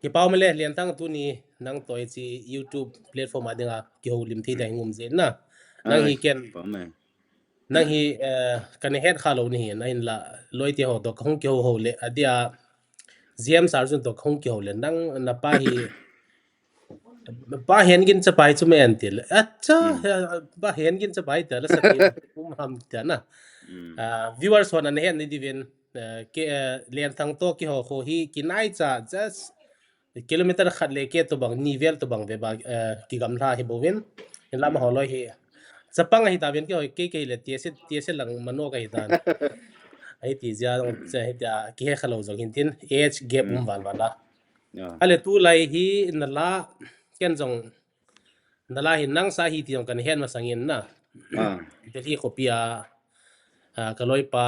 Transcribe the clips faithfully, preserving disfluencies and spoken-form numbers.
Kipa um e Lianthang, tuni nang toh hiche YouTube platform a dinga kihoulim thei ding um jeh in na. Nang hi ken, nang hi, eh, kana het kha lou nahi, ahinla loite ho toh kahung kihou hou le, adia James Arjun toh kahung kihou le, nang napa hi, pa Hengin Chapai chu me an ti le. Acha, pa Hengin Chapai ta la sa ti um ham ta na. Ah, viewers hon ana het ni diuvin, eh, ke, eh, Lianthang toh kihou ho hi kinai cha, just kilometer khat le keh tobang, ni vel tobang ve ba, eh, kigamla hi bouvin. Hinla amaho loi hi chapang ahi tauvin, keiho, kei, kei le tese, tese lang mano kahi tan. Ahi ti jeh a, hitia kihe kha lou jong hin tin, age gap um val val a. Ahile tulai hi nala, ken jong nala hi nang sa hi ti jong kana het masang in na. Delhi khopi a, ah, ka loipa,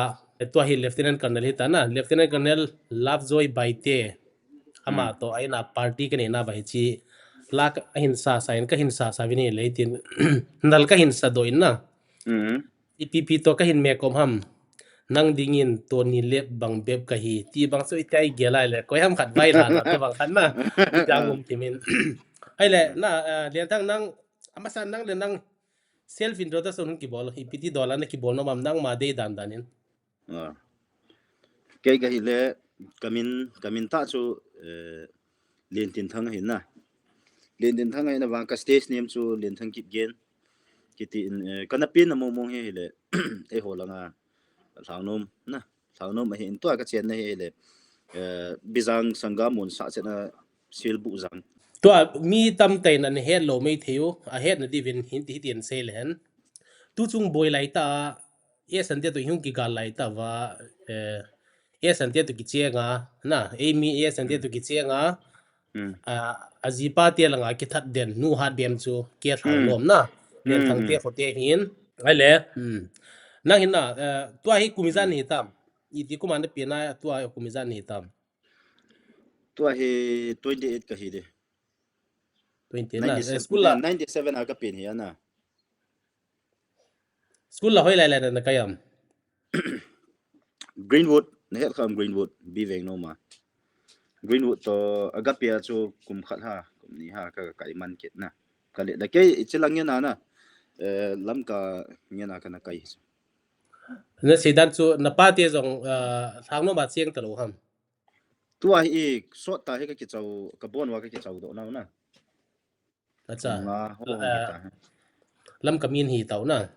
tua hi Lieutenant Colonel hi ta na, Lieutenant Colonel Lovejoy Baite. Ama toh a ina party kanei na ba hiche la kahin sa sa in, kahin sa sa uvin ahile tin, nal kahin sa doh in na. Ipi pi toh kahin mekom ham. Nang dingin Tony Lep bang bep kahi ti bang chu itia igel a le, koi ham khat vai la na, bang khat na. Itia ngum kimin. Ahile na, ah, Lianthang nang, amasa nang le nang self introduction hung kibol, ipi ti dol a na kibol nom ham, nangma dei dan dan in. Ah. Kei kahi le, kamin, kamin tah chu, eh, Liantinthang ahi na. Liantinthang ahi na vang ka stage name chu Lianthang Kipgen kiti in, eh, kana pen na mong mong hi ahile, eiho langa Lhangnom na. Lhangnom ahi in tua ka chenna hi ahile, eh, Bijang Sangam mun sa chenna Silbuh Jang. Tua mi tamtah in ana het lou mai thei u, ahet na diuvin hin ti, hitin sei le hen. Tu chung boi lai ta, S N T toh hung kigal lai ta va, eh, S N T toh kicheng a, na, eimi S N T toh kicheng a, ah, ajipa te langa kithat den, nu hat bem chu, ke Lhangnom na, Lianthang te kho te hin, ahile, nang hin na, eh, tua hi kum ijat nahi tam, iti kum a na pen a, tua hi kum ijat nahi tam. Tua hi twenty eight kahi de. Twenty eight na, eh, school la. Ninety seven a ka pen hi a na. School la hoilai lai na, na kai am? Greenwood, na het kha am Greenwood, B Vengnom a. Greenwood toh Agape a chu kum khat ha, kum ni ha ka, ka kai man kit na. Ka le, na kei, hiche lang ngen a na, eh, Lamka ngen a kana kai. Na seidan chu, na pa te jong, ah, Lhangnom a cheng talou ham? Tua hi sot ta hi ka kichao, ka bon uva ka kichao doh nau na. Acha. Nga ho, ah, hita. Lamka min hi tau na.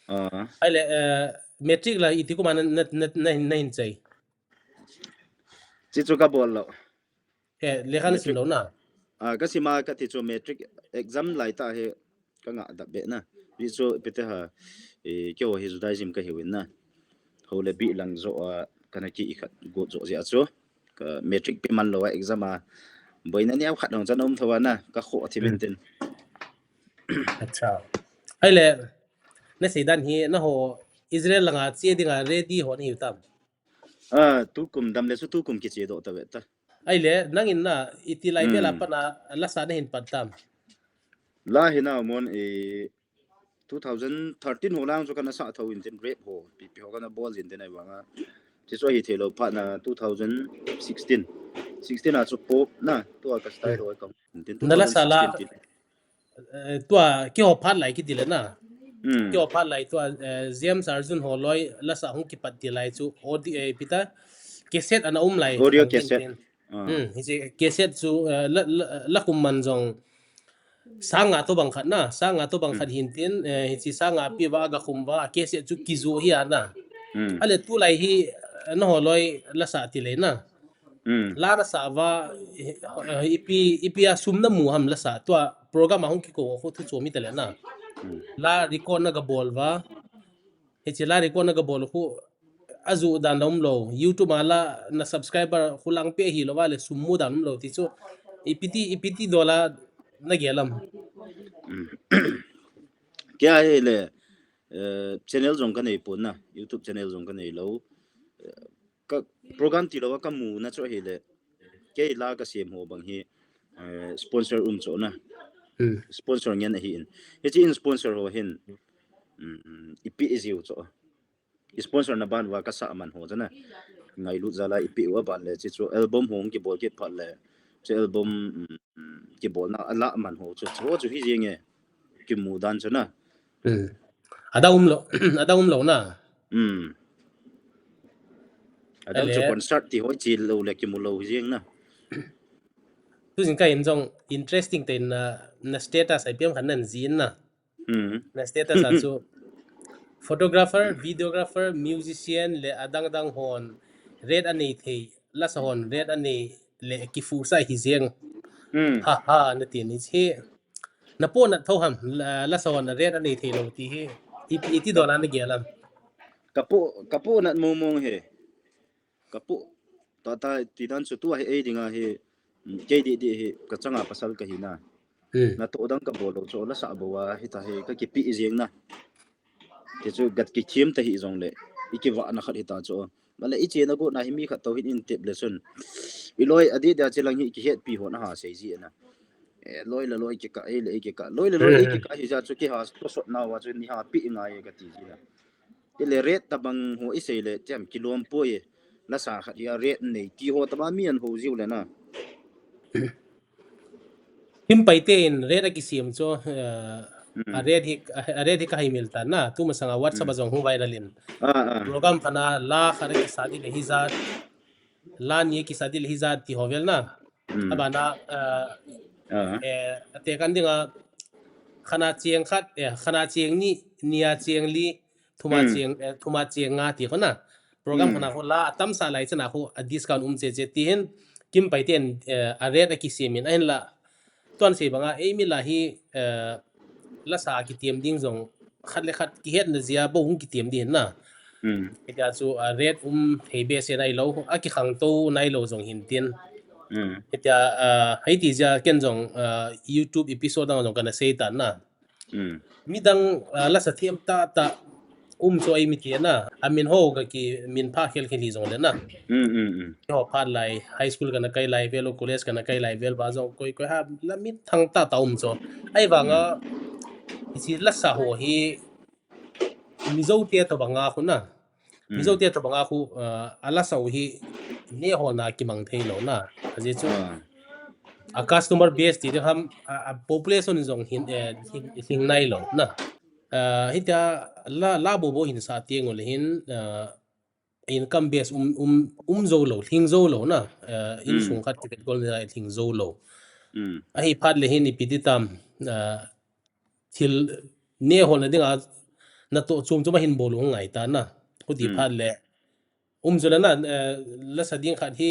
Ah. Ahile, eh, matric la iti kum a na, na, na, na, na hin chai? Hichu ka bol lou. Eh, lekha na sim lou na? Ah, ka sim a ka ti chu matric exam lai ta hi ka ngah dap be na. Hichu ipi ti ham, eh, keiho hi Judaism ka hiuvin na. Ho le bi lang jo a kana ki khat got jo jeh a chu. Ka matric pe man lou a exam a boina neo khat jong chan um tho a na, ka kho thim in tin. Acha. Ahile, na seidan hi, na ho Israel langa che dinga ready ho nahi tam? Ah, tukum dam le chu tukum kiche doh ta ve ta. Ahile, nang in na, iti lai vel a pat na, lasa na hin pat tam? La hi na mon, eh, two thousand thirteen ho lang chu kana sa tho in tin, rap ho, pi pi ho kana bol jin tin ahi vang a. Hichu ahi thei lou phat na two thousand sixteen. Sixteen a chu pop na, tua ka style ho ka. Na lasa la, eh, tua keiho phat lai kiti le na. Keiho phat lai tua, eh, James Arjun ho loi lasa hung kipat ti lai chu, audio, eh, ipi ti, cassette ana um lai. Audio cassette. Hmm, hiche cassette chu, eh, la, la, la khum man jong sang nga tobang khat na, sang nga tobang khat hin tin, eh, hiche sang nga pi uva aga khum uva, cassette chu kiju hi a na. Ahile tulai hi, eh, na ho loi lasa ti le na. La lasa uva, eh, ipi, ipi a sum na mu ham lasa, tua program a hung kikou khu thu chom hi ta le na. La record na ga bol uva. Hiche la record na ga bol khu, aju dan la um lou, YouTube a la na subscriber khu lang pe hi lou va le sum mu dan um lou ti chu, ipi ti, ipi ti dol a na gel am? Kei a hi le, eh, channel jong ka nei pon na, YouTube channel jong ka nei lou. Eh, ka program ti lou a ka mu na chu ahi le, kei la ka sem ho bang hi, eh, sponsor um chu na. Sponsor ngen ahi in. Hiche in sponsor ho hin, um, ipi i jiu chu. Sponsor na ban uva ka sa man ho chu na. Ngailut jal a ipi u a ban le, hiche chu album hung kibol kit phat le, Chu album, um, kibolna a lah man ho chu, chu, chu hi jeng e. Kimu dan chu na. Hmm. Adang umlou, adang umlou na. Hmm. Adang chu concert ti ho chi lou le kimu lou hi jeng na. Tu jing ka in jong interesting te na, na status a ipi ham khat nan jih in na. Hmm. Na status a chu photographer, videographer, musician le adang dang hon rate anei thei, lasa hon rate anei le kifusa hi jeng. Hmm. Ha ha, na ti ni chi. Na pohnat tho ham, la, lasa hon rate anei thei lou ti hi. Iti, iti don a na gel ham. Ka poh, ka pohnat mong mong hi. Ka poh, tata ti dan chu tua hi ei dinga hi, mm, kei di di hi, ka changa pasal ka hi na. Hmm. Na to dang ka bol lou chu, lasa bou a, hita hi, ka kipi jeng na. Ti chu gat kithem ta hi jong le, i kivah na khat hita chu. Male i chena go na hi mi khat to hin in tep le chun. I loi a di da che lang hi kihetpi hon a ha sei ji na. E, loi le loi kika, ei le ei kika. Loi le loi ei kika hi ja chu kiha to sot na wa chu ni ha pi ngai ka ti ji na. Ti le rate tabang ho i sei le tiam kilom poi e. Lasa khat hi a rate nei ti ho tama mi an ho jiu le na. Kim Paite in rate a kisem chu, eh, a rate hi, a rate hi ka hai mil ta na, tu masanga WhatsApp a jong hung viral in. Ah, ah. Program phana la khat a kisa di le hi jat, la ni kisa di le hi jat ti ho vel na. Hmm. Abana, eh, ah, eh, ate kan dinga khana cheng khat, eh, khana cheng ni, nia cheng li, thuma cheng, eh, thuma cheng nga ti kho na. Program khana kho la atam sa lai chana kho a discount um che che ti hin Kim Paite in, eh, a rate a kisem in ahin la. Tuan sei banga ei mi la hi, eh, lasa kitem ding jong khat le khat kihetna jia bou hung kitem ding hin na. Hmm. Hitia chu a rate um thei behseh nai lou, a kikhangtou nai lou jong hin tin. Hmm. Hitia, ah, hei ti jia ken jong, ah, YouTube episode dang jong kana sei tan na. Hmm. Midang, ah, lasa them tah tah um chu ei mi ti na. A min ho ka kimin pha khel khel hi jong le na. Hmm, hmm, hmm. Ho phat lai, high school kana kai lai vel, college kana kai lai vel ba jong koi koi ha la mi thang tah tah um chu. Ahivanga, hmm, hichi lasa ho hi Mizo te tobanga khu na. Hmm. Mizo te tobanga khu, ah, a lasa u hi nehol na kimang thei lou na. Ajeh chu, ah, a customer base ti ding ham, a, a population jong hin, eh, hin, hin nai lou na. Ah, hitia la, la bou bou hin sa teng u le hin, ah, income base um, um, um jou lou, lhing jou lou na. Ah, hmm, insung khat kivet gol na lhing jou lou. Hmm. Ahi phat le hin ipi ti tam, ah, thil nehol na dinga natoh chom chom a hin bol u ngai ta na. Khuti, hmm, phat le. Um chu le na, eh, lasa ding khat hi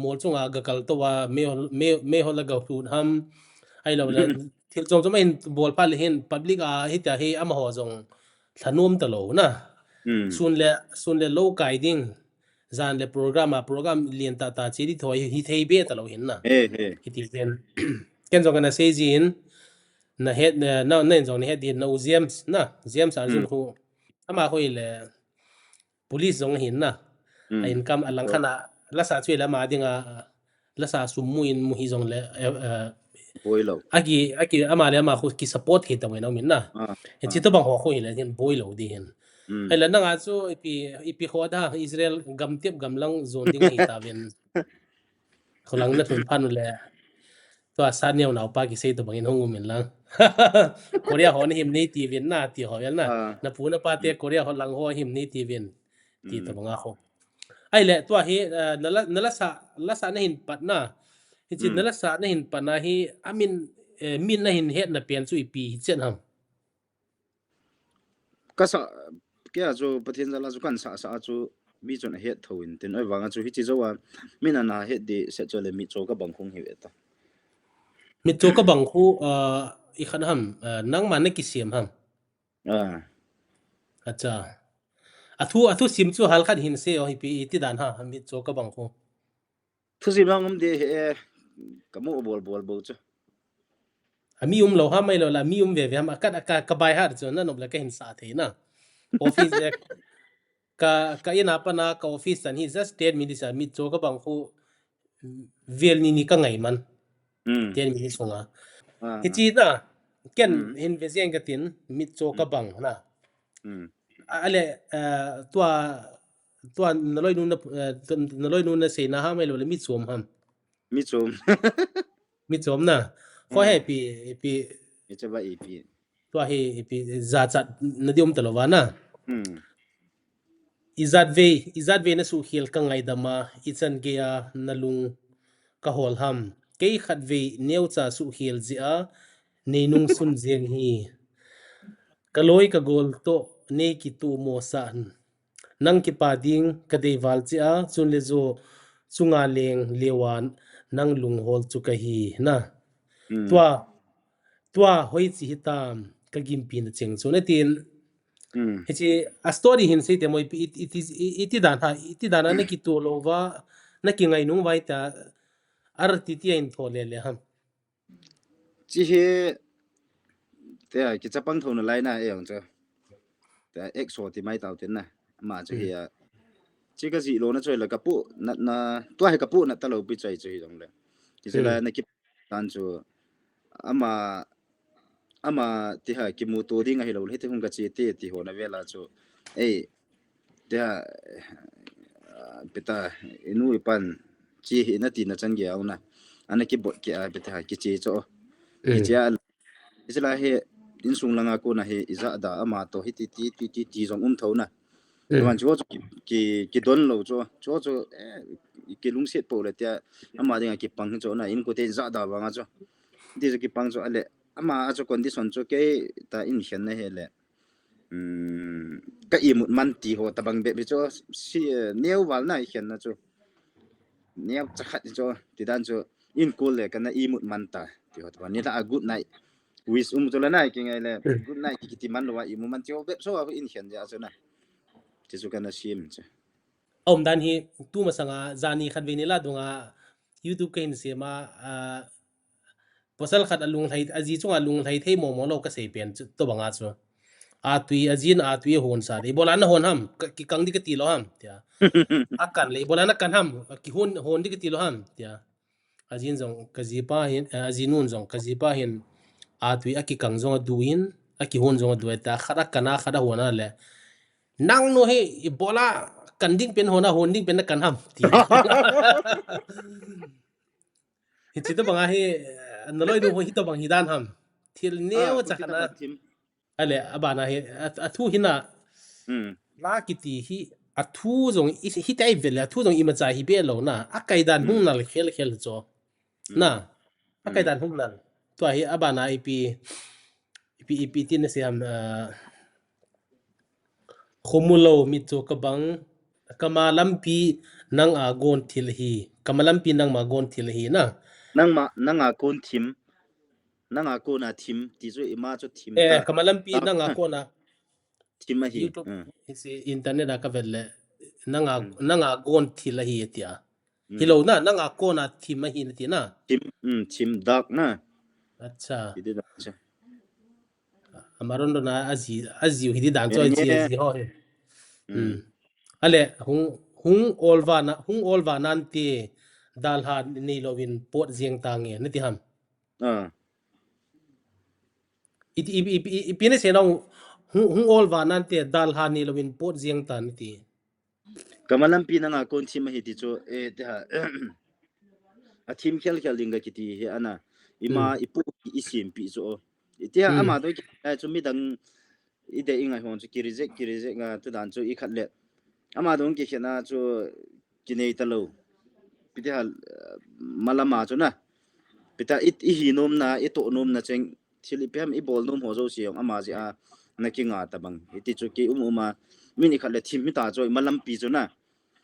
mol chunga ga kal to a, mehol, me, mehol a ga hlut ham. Ahilou le, thil chom chom a hin bol phat le hin public a hitia hi amaho jong thanom ta lou na. Hmm. Sun le, sun le lou kai ding. Jan le program a, program lian tah tah che di thoi hi thei be ta lou hin na. He, he. Hiti ken. Ken jong kana sei jin, na het, na, na, na jong na het din na u James na, James Arjun, hmm, khu. Ama khu ile police jong hin na. Hmm. A income a lang khat a, lasa chu ile ama dinga, lasa sum mu in mu hi jong le, eh, eh, boi lou. Aki, aki ama le ama khu ki support thei ta mo na min na. Ah, hichi, ah, tobang ho khu ile hin boi lou di hin. Hmm. Ahile nanga chu ipi, ipi kho da Israel gam tep gam lang jon ding hi ta vin. Kho lang na thun phan u le. Tua sa neo nau pa kisei tobang in hung um in lang. Korea ho na him nei ti vin na ti ho vel na. Ah. Na pu na pa te, hmm, Korea ho lang ho him nei ti vin. Ti, hmm, tobang a kho. Ahile tua hi, eh, na la, na lasa, lasa na hin pat na. Hichi, hmm, na lasa na hin pat na hi, a min, eh, min na hin het na pen chu ipi hi chen ham. Ka sa, kei a chu Pathen jal a chu kan sa, sa a chu mi chun a het tho in tin, ahivang a chu hichi jou a, min ana het di set chu le mitcho ka bang khu hi ve ta. Mitcho ka bang khu, ah, i khat ham, ah, nangma na kisem ham. Ah. Acha. A thu, a thusim chu hal khat hin sei o, ipi, iti dan ha, mitcho ka bang khu. Thusim lang um de he, ka mu bol bol bou chu. A mi um lou ham, ahilou le mi um ve ve ham, a ka, a ka, ka by heart chu na nop le ka hin sa thei na. Office, eh, ka, ka in a pat na, ka office chan hi just ten minutes a mitcho ka bang khu vel ni ni ka ngai man. Hmm. Ten minutes sunga. Ah. Hichi na, ken, hmm, hin ve jeng ka tin, mitcho ka, hmm, bang na. Hmm. A, ale, eh, tua, tua na loinu na, eh, tua na loinu na sei na ham, ahilou le mitcho ham. Mi chom. Mi chom na. Kho he pi, pi. Mi chom ba ipi. Tua hi ipi jachat na diom talo va na. Hmm. Ijat vei, ijat vei na suhkhel ka ngaidam a, ichan gei a na lung ka hol ham. Kei khat vei neocha suhkhel jeh a, nei nung sun jeng hi. Ka loi ka gol toh, nei kitumo sah. Nang kipa ding ka dei val cheh a, chun le jo chunga leng leuva nang lunghol chu ka hi na. Hmm. Tua, tua hoiche hitam ka gimpi na cheng chu na tin. Hmm. Hiche a story hin sei te mo ipi, iti, iti, iti dan ha, iti dan a na kitulo va, na kingai nung vai ta, arti ti a in tho le le ham. Chi hi, te a, kichapang tho na lai na e jong chu. Te a, exo ti mai tau tin na. Ama chu hi a. Chi ka jih lo na chu hi la ka pu, na, na, tua hi ka pu na ta lo pi chai chu hi jong le. Kichi la na ki tan chu. Ama, ama ti ha kimuto ding ahi lo le, hiti hung ka chi ti, ti ho na vela chu. Ei, Tia, ah, peta, inu ipan, chi hi na ti na chan gei au na. Ana kibot ke a, peta, kichi cho. Mm. Kichi a, kichi la hi, insung langa kona hi, ija da ama to, hi ti, ti, ti, ti, ti jong um tho na. Mm. Wan cho, cho, ki, ki, kidon lo cho, cho, cho, eh, kilungset po le tia, ama dinga kipang cho na, in kote ija da vanga cho. Ti cho kipang cho, ale, ama a cho condition cho ke, ta in khen na he le. Um, ka imut man ti ho tabang bep hi chu, si, eh, neo val na i khen na chu. Neo chakhat hi chu, ti dan chu, in kul le kana imut man ta, ti ho tabang. Ni la a good night wish um chu la na, ki ngai le, hmm, good night ki, kiti man lo wa imut man ti ho bep so a in khen ja chu na. Ti chu kana sim chu. Aum dan hi, tu masanga, jani khat vei ni la dunga, YouTube ka hin sem a, ah, pasal khat a lunglhai, a ji chunga lunglhai thei mo mo lo ka sei pen chu, to banga chu. A tui, a jin a tui a hon sa de. Ibola na hon ham, ka, kikang di ka ti lo ham, tia. A kan le, ibola na kan ham, a kihon, hon di ka ti lo ham, tia. A jin jong, ka ji pa hin, a ji nun jong, ka ji pa hin, a tui a kikang jong a du in, a kihon jong a du in, ta khat a kan a, khat a hon a le. Nang nu hi, ibola kan ding pen hon a, hon ding pen na kan ham, tia. Hichi to banga hi, na loi nu hi to bang hi dan ham. Thil neo cha kana. Ale, abana hi, a, a thu hi na. Hmm. La kiti hi, a thu jong, i, hi tai vel, a thu jong imacha hi be lo na. A kai dan hung nal khel khel cho. Hmm. Na. A kai dan hung nal. Tua hi, abana ipi, ipi, ipi ti na siam, ah, Khomu lo mi chu ka bang, kama lampi nang a gon thil hi, kama lampi nang ma gon thil hi na. Nang ma, nang a kon thim, nang a kon a thim, ti chu ima chu thim ta. Eh, kama lampi nang a kon a. Thim a hi. YouTube, hmm, hi si internet a ka vel le, nang a, hmm, nang a gon thil a hi tia. Hmm. Hi lo na, nang a kon a thim a hi na ti na. Thim, hmm, thim dak na. Acha. Ti ti dak cha. Amaron do na aji, aji hi di dan cho, aji, aji ho hi. Hmm. Ale, hung, hung olva na, hung olva nante, dalha nei lovin pot jeng tange, na ti ham. Ah. Iti, ipi, ipi, ipi na se na hung, hung olva nante, dalha nei lovin pot jeng tan, na ti. Kama lampi nang a kon thim a hi ti chu, eh, te ha, a thim khel khel ding ka kiti hi ana, ima, hmm, ipu i sim pi chu. Iti ha, hmm, ama do ki, eh, chu midang i de i ngai hon chu ki reject, ki reject nga tu dan chu i khat le. Ama do ki khena chu ki nei ta lo. Pi te ha, eh, malama chu na. Pi ta i, i hi nom na, i to nom na cheng. Thil ipi ham i bol nom ho jouse jong ama jeh a na kinga ta bang. Hiti chu ki um um a, min i khat le thim hi ta chu, ima lampi chu na.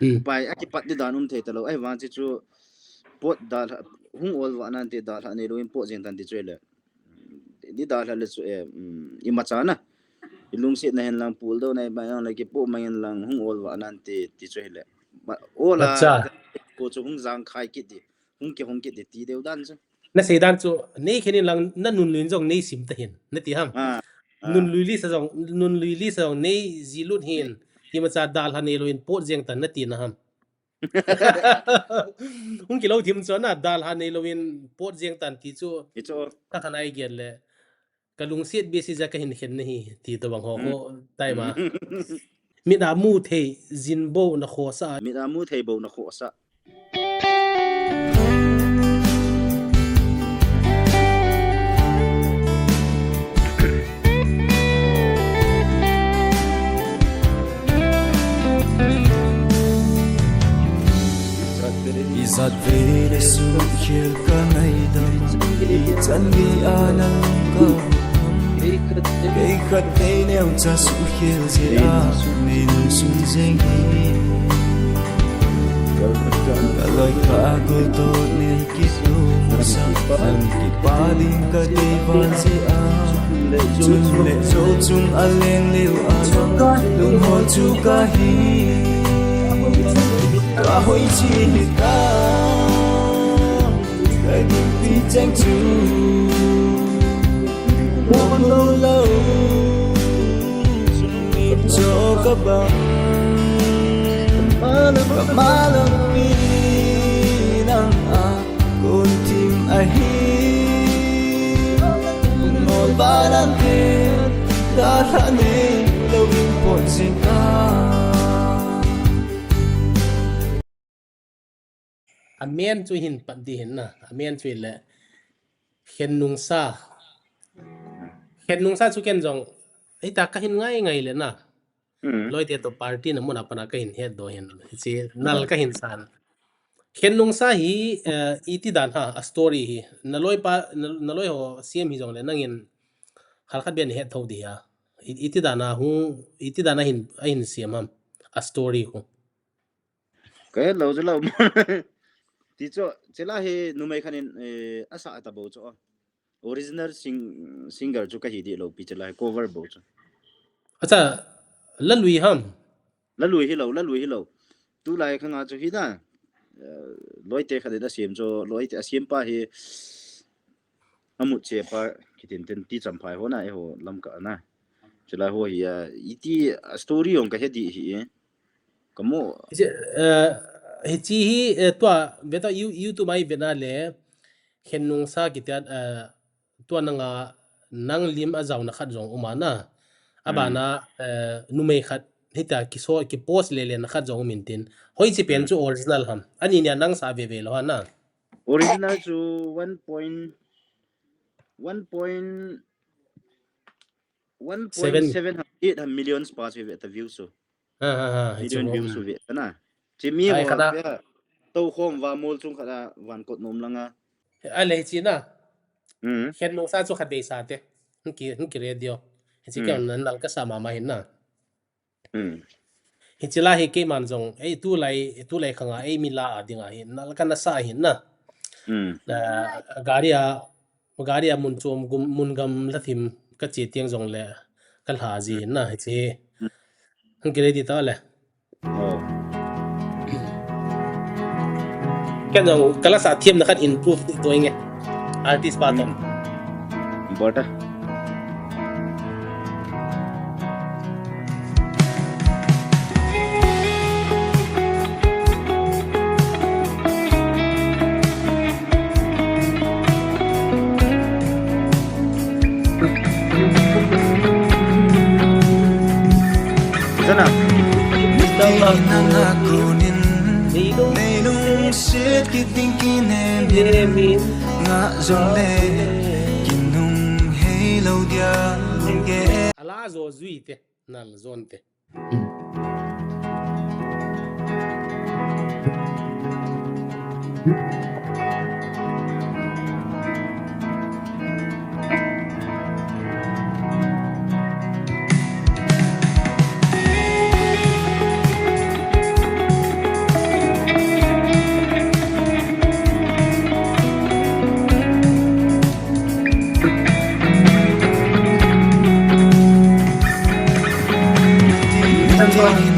Hmm. Pai a kipat di dan um thei ta lo. Ahivang chu chu pot dalha, hung olva nante dalha nei lovin pot jeng tan ti chu le. Di dalha le chu e, um, imacha na. I lungset na hen lang pul do na i ba yang le kipo ma hen lang hung olva nante ti chu le. Ba, ola, acha, ko chu hung jang khai kit di. Hung ki hung kit di ti deu dan chu. Na sei dan chu, nei khen in lang, na nunlui jong nei sim ta hin, na ti ham. Ah, ah. Nunlui li sa jong, nunlui li sa jong nei ji lut hin, imacha dalha nei lovin pot jeng tan na ti na ham. Hung kilo thim chu na, dalha nei lovin pot jeng tan ti chu, ti chu. Ka khan ai gen le. Ka lungset beh si ja ka hin khen na hi, ti to bang ho, hmm, ho, tai ma. Mit a mu thei, jin bo na khosa. Mit a mu thei bo na khosa. Khel ka ngaidam, ichan gei a nang ka. Kei khat nei neocha suhkhel jeh a, nei lungsun jeng hi. Ka loi ka gol toh nei kitoh sa, nang kipa ding ka dei val jeh a. Chun le jou chung a leng leu a, lung hol chu ka hi. Ka hoi chi hita. Ka gimpi cheng chu. Bol lou lou. Cho ka bang. Ka malam pi nang a. Kon thim ahi. Ngol balan te. Da tha ne. Lo in pon jing a. Amen chu hin pat di hin na. Amen chu le. Khen nungsa. Khen nungsa chu ken jong. Ei ta ka hin ngai ngai le na. Hmm. Loi te to party na mun a pana ka hin het do hin. Chi nal ka hin san. Khen nungsa hi, eh, iti dan ha, a story hi. Na loi pa, na, na loi ho siam hi jong le nangin hal khat ben het tho di ha. I-, iti dan a hu, iti dan a hin, a hin siam ham. A story hu. Ka het lou chu lou. Ti chu, chila hi numei khat in, eh, a sa ta bou chu. Original sing-, singer chu ka hi di lou pi chila hi cover bou chu. Acha, Lalui ham? Lalui hi lou, Lalui hi lou. Tulai khanga chu hi na. Eh, loi te khat in a siam chu, loi te a siam pa hi. A mut che pa, kitin tin ti cham phai ho na, e ho lam ka na. Chila ho hi a, iti a story ong ka he di hi e. Ka mo. Hichi, eh, hichi hi, eh, tua, ve ta You-, YouTube ai ve na le, khen nungsa kitia, eh, tua nanga nang lim a jauna khat jong uma na. A ba na, eh, numei khat, hita kiso, ki post le le na khat jong umin tin. Hoi chi pen chu original ham. Ani nia nang sa ve ve lo ha na. Original chu one point, one point, one point seven ham, eight ham millions pa chu ve ta views chu. Ha, ha, ha, hi chu million views chu ve ta na. Chi mi ho kana. Tou khom va mol chung khat a van kot nom langa. A le chi na. Hmm. Khen nungsa chu khat be sa te. Hung ki, hung ki radio. Hichi ke nan nal ka sa mama hin na. Hmm. Hichi la hi keiman jong, ei, tulai, tulai khanga, ei, mi la a dinga hi, nal ka na sa hin na. Hmm. Na, gari a, gari a mun chom gum, mun gam la thim ka che tiang jong le, ka hla ji hin na, hichi. Hmm. Hung ki ready ta le. Oh. Ken jong, ka la sa thiam na khat improve ti to inge. Artist pa to. Hmm. Bol ta. Zana. Nanga konin, nei lungset kiting kinem in, nga jong le, kinung hei lou dia, ge. Ala jo jui te, nal jon te.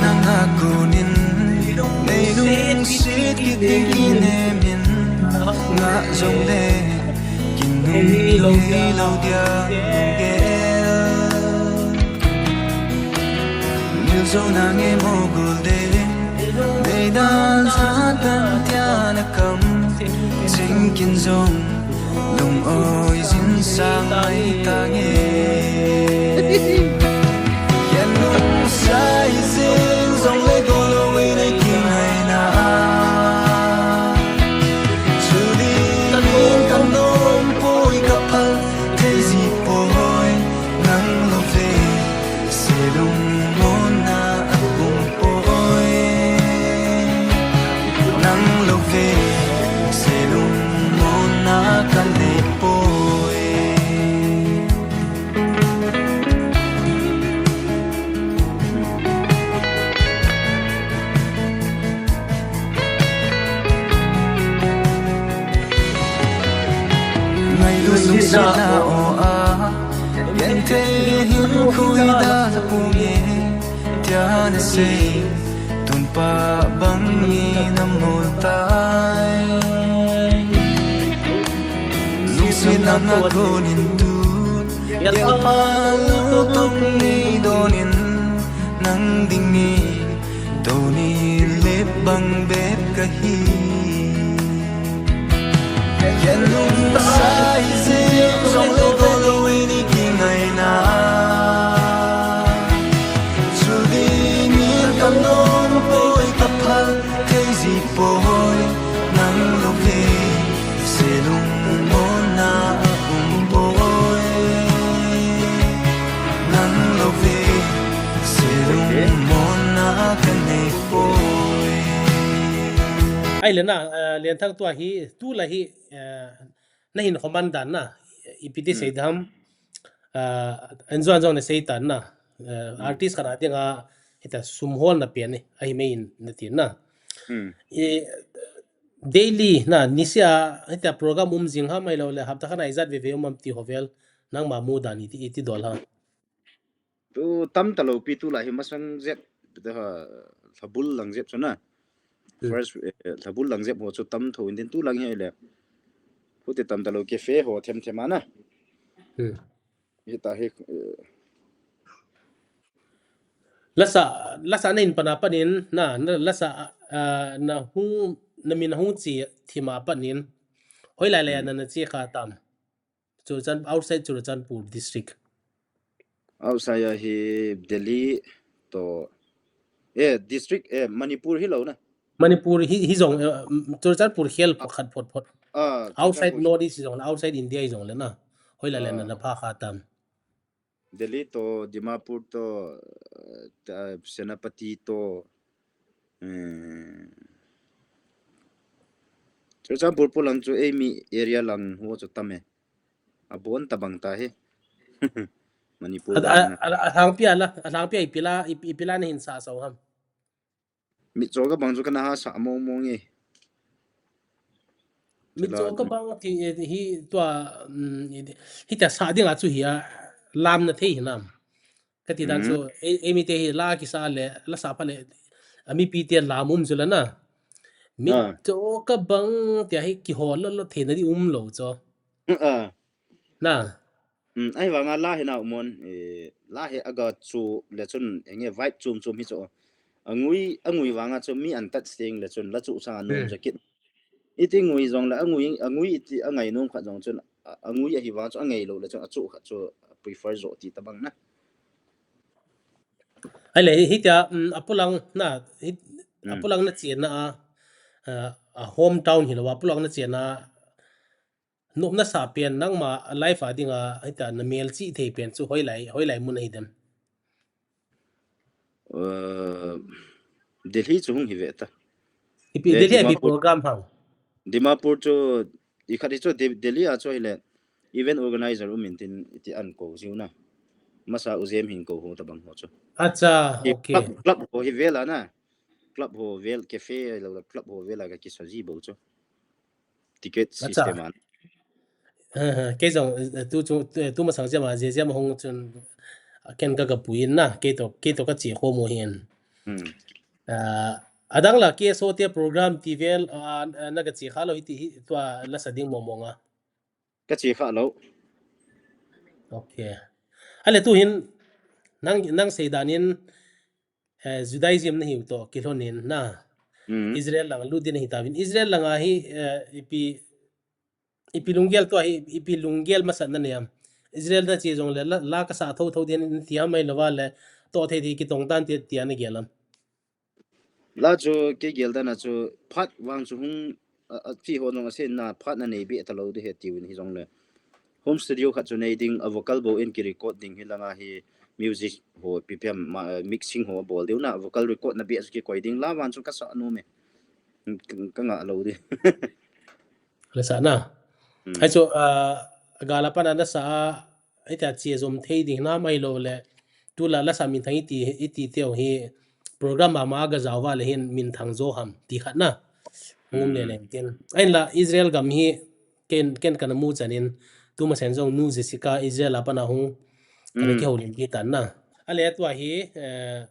Nanga konin, nei lungset kiting kinem in, nga jong le, kinung hei lou dia, ge. Mil jo na nge mo gul de, nei dan sa tan tia na kam, jing kin jong. Lung oi jin sang mai ta nge. Yan lung sai jing jong le go lo we nei kin hai na. Chu ding kan nom poi ka phal thei ji poi nang lou ve. Se lungmonna a um poi. Nang lou ve, se lungmonna Lungsetna o a, genthei hin khuida pung e, tia na sei, tunpa bang ni na mol tai. Lungsetna na konin tu, gelpha lungtong ni donin, nang ding ni, tuni lep bang bep kahi. Ken lung sai se, zong le ko lo ni kingaina. Chudi ni kam non poi ka phal thei ji poi, nang lo ve, se lungmonna um poi. Nang lo ve, se lungmonna ka nei poi. Ai le na, eh, Lianthang tua hi, tu la hi, eh, na hin khoman dan na, ipi ti sei dam, eh, an zuan zong na sei tan na, eh, artist khat a dinga, hita sum hol na pian ni, ahi mai in na tin na. I, daily na, nisia, hita program um jing ha mai lo le, hapta khat na ijat veve um am ti ho vel, nangma mu dan iti, iti dol ha. Tu tam ta lo pi tu la hi masang zep, ta ha, lhabul lang zep chu na. First, eh, lhabul lang zep ho chu tam tho in din tu lang hi le. Hu te tam ta lo cafe ho them them ana. Hi ta hi, eh. Lasa, lasa na in pana panin, na, na lasa, ah, na hung, na min hung chi thima panin. Hoilai le na na chi kha tam. Churachan-, outside Churachandpur district. Outside a hi Delhi to, eh, district, eh, Manipur hi lo na. Manipur hi, hi zong, eh, Churachandpur hial khat phot phot. Ah, outside Churachandpur. North East zong, outside India hi zong le na. Hoilai le na na pha kha tam. Delhi to, Dimapur to, eh, ta-, Senapati to, eh, Churachandpur pu lang chu eimi area lang ho chu tam e. Abon ta bang ta hi. Manipur a, a, lang na. A, a, a thang pia la, a thang pia ipi la, ipi, ipi la na hin sa so ham. Mitcho ka bang chu ka na ha sa mong mong e. Mitcho ka bang ti, eh, hi tua, mm, hi ta sa ding a chu hi a lam na thei hinam. Ka ti dan chu, eh, eh, mi te hi la kisa le, la sa pha le, a mipi te lam um chu la na. Mitcho ka bang ti a hi kihol lo lo thei na di um lo chu. Ah. Na. Mm, ahivanga la hi na umon, eh, la hi aga chu le chun, enge vibe chum chum hi chu. Angui, angui vanga chu mi an tat sting le chun la chu sa nom ja kit. Iti ngui zong le angui, angui iti angai nom khat zong chun, a, angui ahi vang chu angai lo le chun a chu khat chu prefer zo ti ta bang na. Ai le hi tia, mm, apulang na, hi, apulang na chian na a, a, a hometown hi lo, apulang na chian na, nopna sa pian nangma a life a dinga, hita na mel chi thei pian chu hoilai, hoilai mun ahi dem. Uh, Delhi chu hung hi ve ta. Ipi, eh, Delhi a ipi Dimapur program hang? Dimapur chu, i khat hi chu De-, Delhi a chu hi le event organizer um in tin iti an ko jiu na. Masa u jem hin ko ho ta bang ho chu. Acha, okay. Club, club ho hi ve la na. Club ho vel, cafe lo la, club ho vel a ka kisa ji bo chu. Ticket system an. Ha, ha, kei zong, eh, tu chu, tu, tu masang jema, je jema hong chun, a ken ka ka puin na, kei to, kei to ka chi kho mo hin. Hmm. Ah, adang la K S O te program ti vel, ah, ah, na ka chi kha lo hi ti hi, tua la sa ding mo mo nga. Ka chi kha lo. Okay. Ale tu hin, nang, nang sei dan in, eh, Judaism na hiu to, kilhon in na. Hmm. Israel lang, lut din hi ta vin. Israel lang a hi, eh, ipi, ipi lunggel to hi, ipi lunggel masat na niam. Israel na chi zong le, la, la ka sa tho tho din ti ham mai lo va le, to thei thei kitong tan ti, ti ana gel am. La chu kei gel dan a chu phat vang chu hung, a, a, chi ho zong a sen na phat na nei be ta lo de he ti vin hi zong le. Home studio khat chu nei ding, a vocal bo in ki record ding hi langa hi music ho pi piam ma, eh, mixing ho bol diu na, vocal record na be chu ki koi ding la vang chu ka sa nu me. Ka, ka nga lo di. Le sa na. Hmm. Hai chu, ah, gala pana na sa a, ai ta chia zom thei ding na mai lo le. Tu la la sa min thang iti, iti teo hi program ma ma ga zau va le hin min thang zo ham ti khat na. Ngum le le tin. Ai la Israel gam hi ken, ken kana mu chanin Tuma sen jong nu Jessica Israel a pana hung. Kana kihoulim kit tan na. Ale tua hi, eh,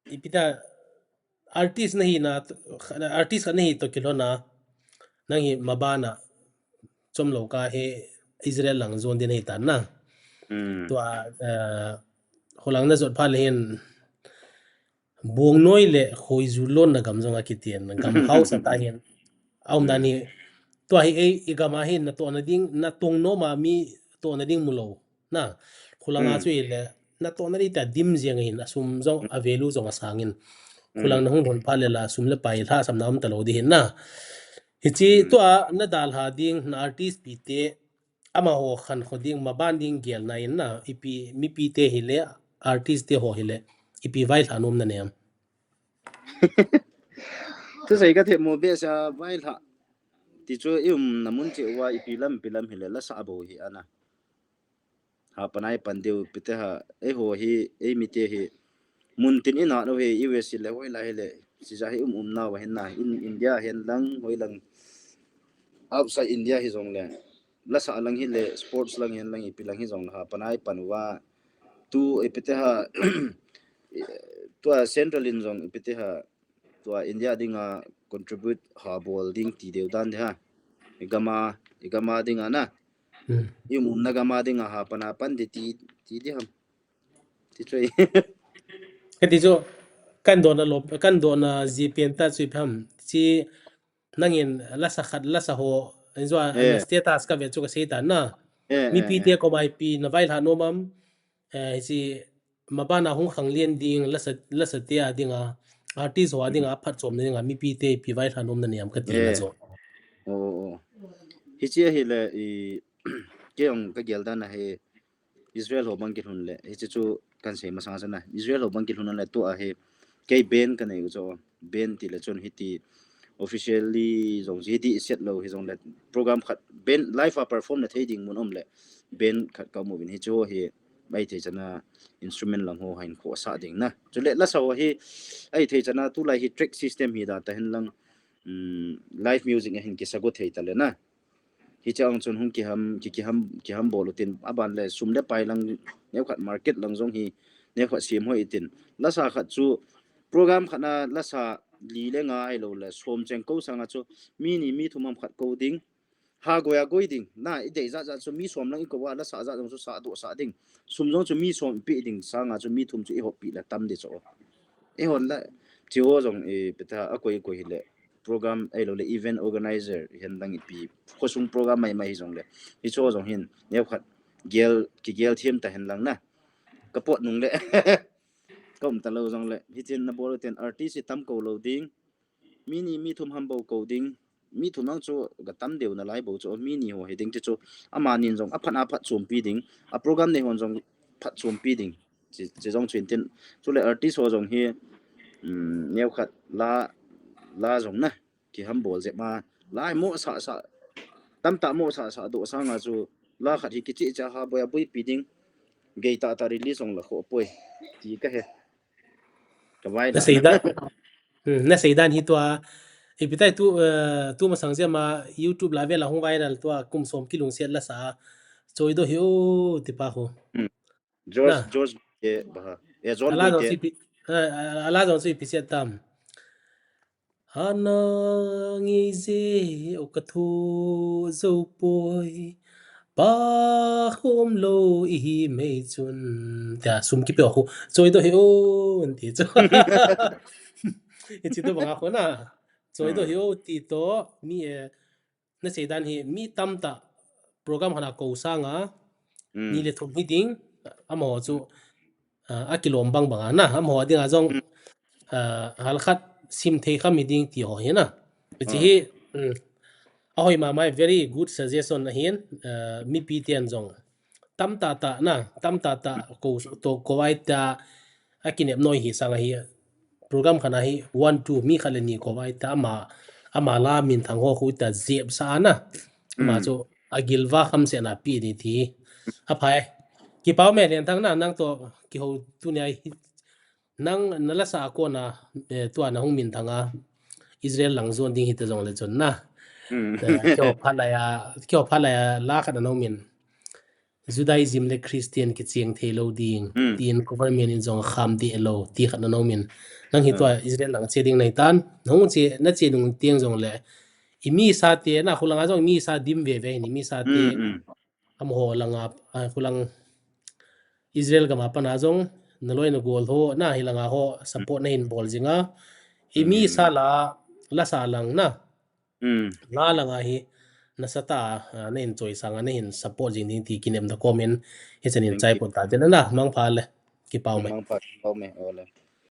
ipi ta artist nahi na, artist khat nahi toh kilhon a. Nang hi mabana chomlou ka hi Israel lang jon ding nahi tan na. Tua, eh, khulang na jot phat le hin Bongnoi le Khoijulon na gam jong akiti na gam hausa ta hin. Aum dan hi. Tua hi ei, i gam a hin natohna ding, natong nom a mi tohna ding mulou. Na, khulang a chu ile, natohna ding ta dim jeng hin, asum jong, a value jong asang in. Khulang na hung lhon phat le la, sum le pai lhahsamna um talou ding hin na. Hichi tua nadalha ding, na artist pite, amaho khankho ding, maban ding gelna in na, ipi, mipite hile, artist te ho hile, ipi vailhah nom nanem. Thusei kathep mo behseh a vailhah. Ti chu i umna mun cheh uva ipi lam, ipi lam hile, lasa bou hi ana. Hapan a ipan diu, ipi te ha, eiho hi, eimite hi, mun tin inat u hi, U S le hoilai hile, sija hi um um nauva hin na, in India hin lang, hoilang, outside India hijongle, lasa lang hile, sports lang hin lang, ipi lang hijongle, hapan a ipan uva, tu, ipi te ha, tua central in jong, ipi te ha, tua India dinga contribute ha bol ding ti deu dan de ha. I gam a, i gam a dinga na. I umna gam a dinga hapan a pan de ti, ti de ham. Ti chu. Kati chu, kan dona lop, kan dona ji pen ta chu ipi ham. Chi nangin lasa khat, lasa ho, in jua, status kave chu kasei tan na. Mipite koma ipi navailhah nom am. Eh, chi mabana hung khang lien ding, lasa, lasa te a dinga, artist ho a dinga, phatchomna dinga, mipite ipi vailhah nom nanem kati na chu. Hichi ahile, i, kei jong kagel dan a hi, Israel ho bang kilhun le, hichi chu kansei masang sana. Israel ho bang kilhun le tua hi, kei band kanei u chu, band ti le chun hiti, officially jong hiti set lou hijongle, program khat, band live a perform na thei ding mun um le, band khat kaum uvin hichu hi, mai thei chana instrument lang ho hin khosah ding na. Chule lasa ho hi, ai thei chana tulai hi track system hi da ta hin lang, live music a hin kisa go thei ta le na. Hichang chun hung kiham, ki, kiham, kiham bol utin, aban le sum le pai lang, neokhat market lang jong hi, neokhat sem hoi utin. Lasa khat chu, program khat na lasa li le nga ahilou le, som cheng kou sanga chu, mi ni mi thum ham khat kou ding, ha goi a goi ding, na, i dei jat jat chu mi som lang i kou a, lasa jat jong chu sa doh sa ding. Sum jong chu mi som i pe ding, sanga chu mi thum chu i hop pi le tam di chu. I hon la, chi ho jong i peta a koi koi hile, program ahilou le event organizer, hen dang ipi, khosung program mai mai hijongle. Hichu jong hin, neokhat, gel, kigel them ta hen lang na. Kapot nung le. Kaum talou jongle. Hichen nabol ten artist i tam kou lou ding. Mi ni mi thum ham bou kou ding. Mi thum lang chu katam deu nalai bou chu. Mi ni ho hi ding chu. Amanin jong aphat aphat chompi ding. A program nei hon jong phatchompi ding. Chi, chi jong chu intin. Chule artist ho jong hi, um, neokhat la, la jong na. Kiham bol jep ma. Lai mo sa sa. Tamtah mo sa sa doh sanga chu. La khat hi kichi cha ha boi a boi pi ding. Gei tah tah release jong la kho poi. Ti kahe. Kavai la. Nasei dan. Hmm, nasei dan hi tua. Ipi tai tu, eh, tu masang jia ma YouTube la vela hung viral tua kum som kilungset lasa. Choi doh hi o ti pa ho. Hmm. George, George, eh, ba. Eh, John Boy te. Ala jong chu ipi, eh, ala jong chu ipi set tam. Hana ngi je o ka thu zo poi. Pa khom lo i hi mei chun. Tia sum kipe khu. Choi doh hi o, ti chu. Hichi to banga khu na. Choi doh hi o, ti to. Mi, eh, nasei dan hi mi tamtah program hana kou sanga, ni le thum hi ding, amaho chu, ah, akilom bang banga na, amaho dinga jong, ah, halkhat sim thei kham hi ding ti ho hi na. Hichi hi, um, ahoi mama, very good suggestion ahin, ah, mipi ten jong. Tamtah tah na, tamtah tah kou, to kou ai ta, akinep noi hi sanga hi, program khana hi one two mi khat le ni kou ai ta ama, ama la minthang ho khu ta jep sa na. Ama chu agil va kham se na pi ni ti. Aphai. Kipa me len thang na nang to kihou tunia hi. Nang na lasa a kona, eh, tua na hung minthang a Israel lang jon ding hi ta jong le chun na. Eh, kihou phat lai a, kihou phat lai a la khat na hung min. Judaism le Christian kicheng thei lou ding, hmm, tin government in jong kham deh lou, ti khat ana um in. Nang hi, hmm, tua Israel lang che ding nahi tan, nahung che, nache nung teng jong le, i misa te, na khulang a jong i misa dim veve, i misa te, hmm, hmm, amaho langa, a, khulang Israel gam a pat na jong, naloi nagol ho, na hi langa ho, support, hmm, nahin bol jing a, i, hmm, misa la, lasa lang na, hmm, la langa hi, nasatah a, a, nahin choi sang a, nahin support jing ding ti kinem da comment, hichan in, thank you, chai pon ta, tin na, mangpha le, kipah ume. Mangpha, kipah ume, ole.